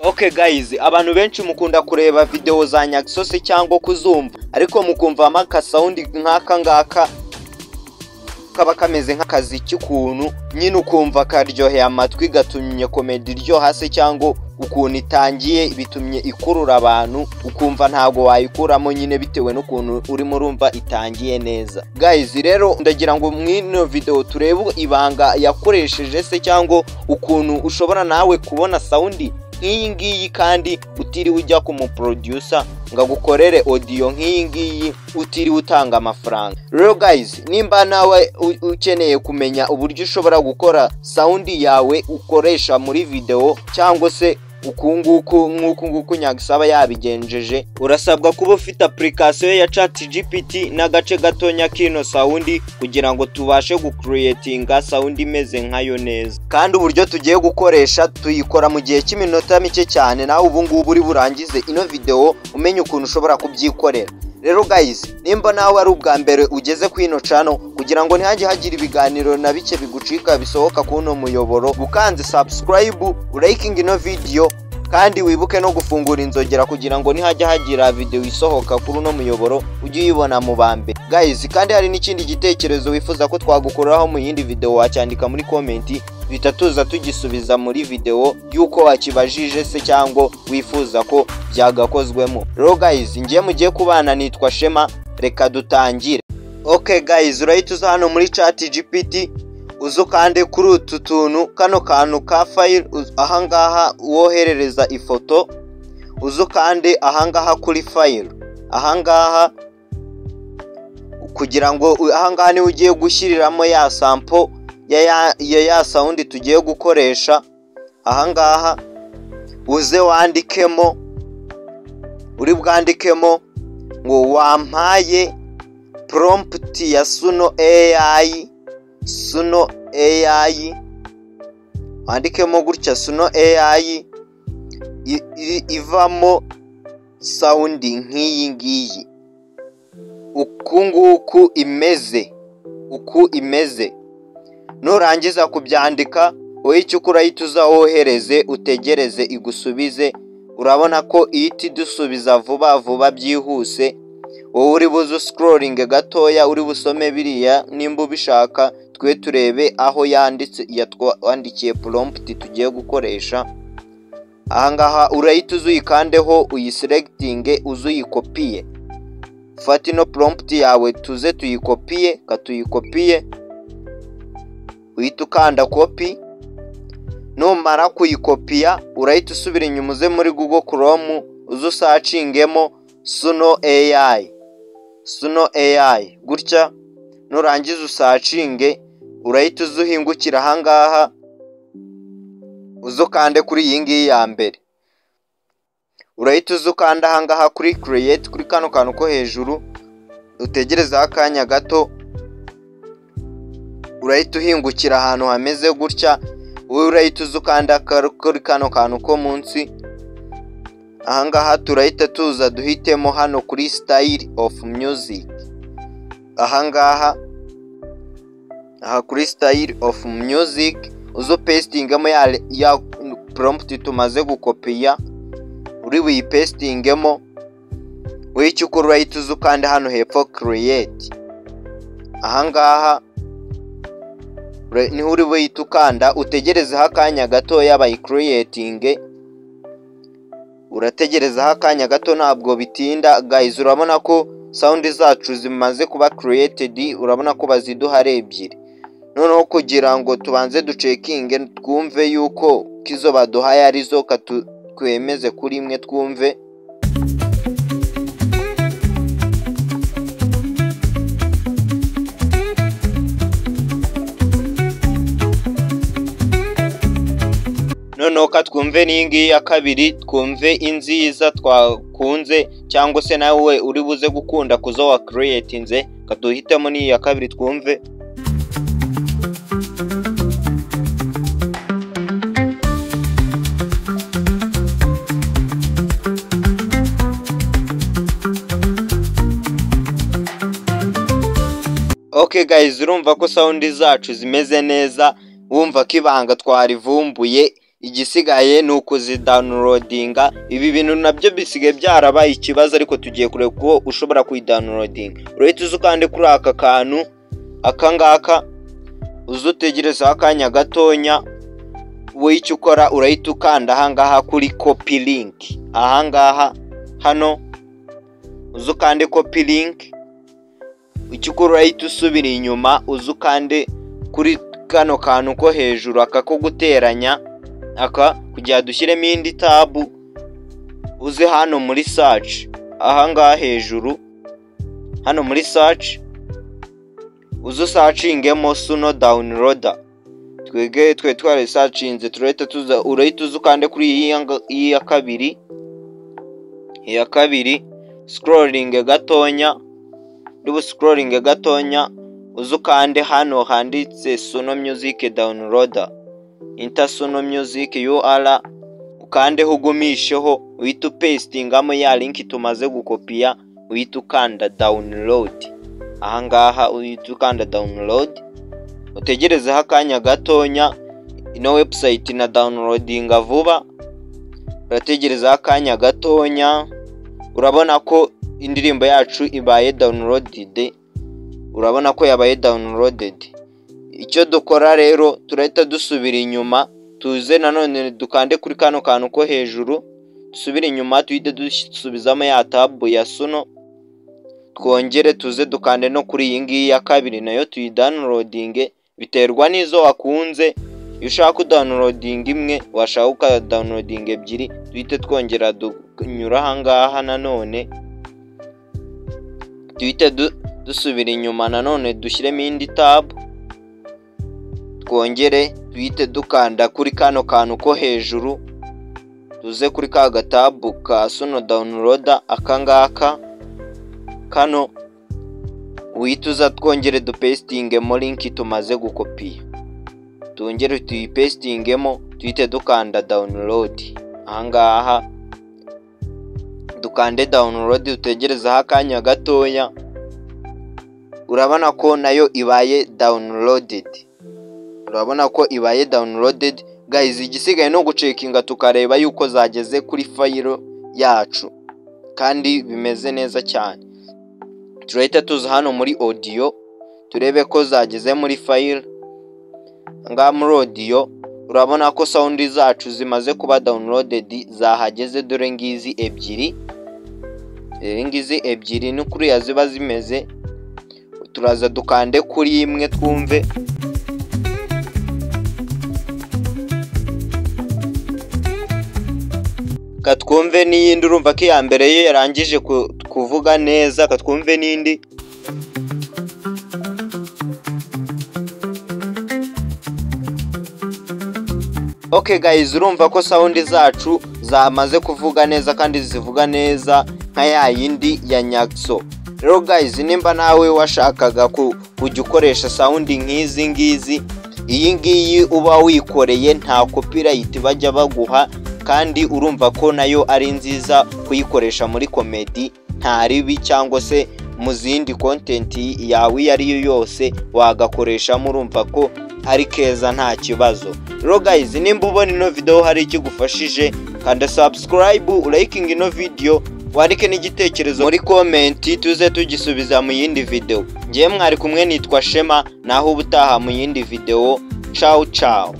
Okay guys, abantu benshi mukunda kureba video za Nyaxo cyangwa kuzumva, ariko mukumvamo aka sound nk'aka ngaka kaba kameze nk'akazi cy'ukuntu nyine ukumva karyoheye amatwi, gatumye comedy iryoha se cyangwa ukuntu itangiye bitumye ikurura abantu, ukumva ntago wayikuramo nyine bitewe n'ukuntu urimo urumva itangiye neza. Guys rero ndagira ngo mwino video turebe ibanga yakoresheje se cyangwa ukuntu ushobora nawe kubona sound nk'iyi ngiyi kandi utiriwe ujya ku mu producer ngo agukorere audio nk'iyi ngiyi utiriwe utanga amafaranga. Rero guys, nimba nawe ukeneye kumenya uburyo ushobora gukora sound yawe ukoresha muri video cyangwa se uku nguku nk'uku nguku Nyaxo aba yabigenjeje, urasabwa kuba ufite application ya ChatGPT n'agace gatonya kino sound kugira ngo tubashe gucreatinga sound imeze nkayo neza. Kandi uburyo tugiye gukoresha tuyikora mu gihe cy'iminota mike cyane, nawe ubu ngubu uri burangize ino video umenye ukuntu ushobora kubyikorera. Rero guys, nimba nawe ari ubwa mbere ugeze ku ino channel, kugira ngo ntihajye hagira ibiganiro na bike bigucika bisohoka kuno muyoboro, ukanze subscribe, urayikinga ino video, kandi wibuke no gufungura inzogera kugira ngo ntihajye hagira video isohoka kuri uno muyoboro ujye uyibona mu bambe. Guys, kandi hari n'ikindi gitekerezo wifuza ko twagukoreraho mu yindi video, wacyandika muri comment, duhita tuza tugisubiza muri video yuko wakibajije se cyangwa wifuza ko byagakozwemo. Rero guys, ngiye mugiye kubana nitwa Shema, reka dutangire. Okay guys, urahita uza hano muri ChatGPT, uza ukande kuri utu tuntu, kano kantu ka file, ahangaha woherereza ifoto, uza ukande ahangaha kuri file, ahangaha kugira ngo ahangaha niwe ugiye gushyiriramo ya sample ya sound tugiye gukoresha. Ahangaha uze wandikemo, uri bwandikemo ngo wampaye prompt ya Suno AI, Suno AI, wandikemo gutya Suno AI ivamo sound nk'iyi ngiyi, uku nguku imeze, uku imeze. Nurangiza kubyandika wowe icyo ukora uhita uza wohereze, utegereze igusubize. Urabona ko ihita idusubiza vuba vuba byihuse. Wowe uri buze scrolling gatoya, uri busome biriya nimba ubishaka, twe turebe aho yanditse, yatwandikiye prompt tugiye gukoresha. Ahangaha urahita uza uyikandeho, uyiselectinge, uze uyikopiye. Fata ino prompt yawe tuze tuyikopiye, katuyikopiye, uhita ukanda copy. Numara kuyikopiya urahita usubira inyuma uze muri Google Chrome, uze usacingemo Suno AI, Suno AI gutya. Nurangiza usacinge, urahita uza uhingukira ahangaha, uze ukande kuri iyi ngiyi ya mbere. Urahita uza ukanda ahangaha kuri create, kuri kano kantu ko hejuru, utegerezeho akanya gato, urahita uhingukira ahantu hameze gutya. Wowe urahita uza ukanda kuri kano kantu ko munsi. Ahangaha turahita tuza duhitemo hano kuri style of music. Ahangaha aha kuri style of music uzo pastingemo ya prompt tumaze gukopiya, uri buyipastingemo. Wowe icyo ukora urahita uza ukanda hano hepfo create. Ahangaha niho uri buhite ukanda, utegerezeho akanya gatoya bayicreatinge. Urategerezaho akanya gato, ntabwo bitinda guys. Urabona ko sound zacu zimaze kuba created, urabona ko baziduha ari ebyiri. Noneho kugira ngo tubanze ducekinge twumve yuko kizo baduhaye arizo, twemeze kuri imwe twumve. Noneho twumve n'iyi ngiyi ya kabiri, twumve inziza twakunze cyangwa se nawe uri buze gukunda kuzo wa creatinze, kaduhitemo n'iyi ya kabiri twumve. Okay guys, urumva ko sound zacu zimeze neza, wumva ko ibanga twarivumbuye. Igisigaye ni ukuzidownloadinga. Ibi bintu nabyo bisigaye byarabaye ikibazo, ariko tugiye kureba uko ushobora kuyidownloadinga. Urahita uza ukande kuri aka kantu aka ngaka, uze utegerezeho akanya gatonya. Wowe icyo ukora urahita ukanda ahangaha kuri copy link, ahangaha hano uze ukande copy link. Icyo ukora urahita usubira inyuma, uze ukande kuri kano kantu ko hejuru aka ko guteranya aka, kugira dushyiremo indi tab. Uze hano muri search ahangaha hejuru, hano muri search uze usacingemo Suno downloader. Twege twe twarisacinze, turahita tuza, urahita uza ukande kuri iyi ya kabiri, iya kabiri, scrolling gatonya, dubu scrolling gatonya, uze ukande hano handitse Suno Music downloader, enter Suno Music URL, ukandeho ugumisheho, uhita upastingamo ya link tumaze gukopiya, uhita ukanda download. Ahangaha uhita ukanda download, utegerezeho akanya gatonya. Ino website na downloadinga vuba, urategerezaho akanya gatonya. Urabona ko indirimbo yacu ibaye downloaded, urabona ko yabaye downloaded. Icyo dukora rero turahita dusubira inyuma, tuze nanone dukande kuri kano kantu ko hejuru, dusubire inyuma tuhite dusubizamo ya tab ya Suno, twongere tuze dukande no kuri iyi ngiyi ya kabiri nayo tuyidownloadinge. Biterwa n'izo wakunze, iyo ushaka kudownloadinga imwe washaka ukadownloadinga ebyiri. Duhite twongera dunyura ahangaha nanone, duhite dusubira inyuma nanone dushyiremo indi tab, twongere duhite dukanda kuri kano kantu ko hejuru, tuze kuri ka gatabu ka Suno downloader aka ngaka kano, uhita uza twongere dupastingemo link tumaze gukopiya, twongere tuyipastingemo, tuhite dukanda download. Ahangaha dukande download, dutegerezeho akanya gatoya. Urabona ko nayo ibaye downloaded, urabona ko ibaye downloaded guys. Igisigaye no gucekinga tukareba yuko zageze kuri fayiro yacu kandi bimeze neza cyane. Turahita tuza hano muri audio turebe ko zageze muri file. Ngaha muri audio urabona ko sound zacu zimaze kuba downloaded, zahageze. Dore ngizi ebyiri, ngizi ebyiri ni kuriya ziba zimeze. Turaza dukande kuri imwe twumve. Katwumve n'iyindi, urumva ko iya mbere yo yarangije kuvuga neza. Katwumve n'indi. Okay guys, urumva ko sound zacu zamaze kuvuga neza kandi zivuga neza nka ya yindi ya Nyaxo. Rero guys, nimba nawe washakaga kujya ukoresha sound nk'izi ngizi, iyi ngiyi uba wikoreye nta copyright bajya baguha, kandi urumva ko nayo ari nziza kuyikoresha muri comedy nta ribi, cyangwa se mu zindi content yawe iyo ari yo yose wagakoreshamo, urumva ko ari keza nta kibazo. Rero guys, nimba ubona ino video hari ikigufashije, kanda subscribe, liking ino video, wandike n'igitekerezo muri comment, tuze tugisubiza mu yindi video. Ngiye mwari kumwe nitwa Shema, naho ubutaha mu yindi video. Ciao ciao.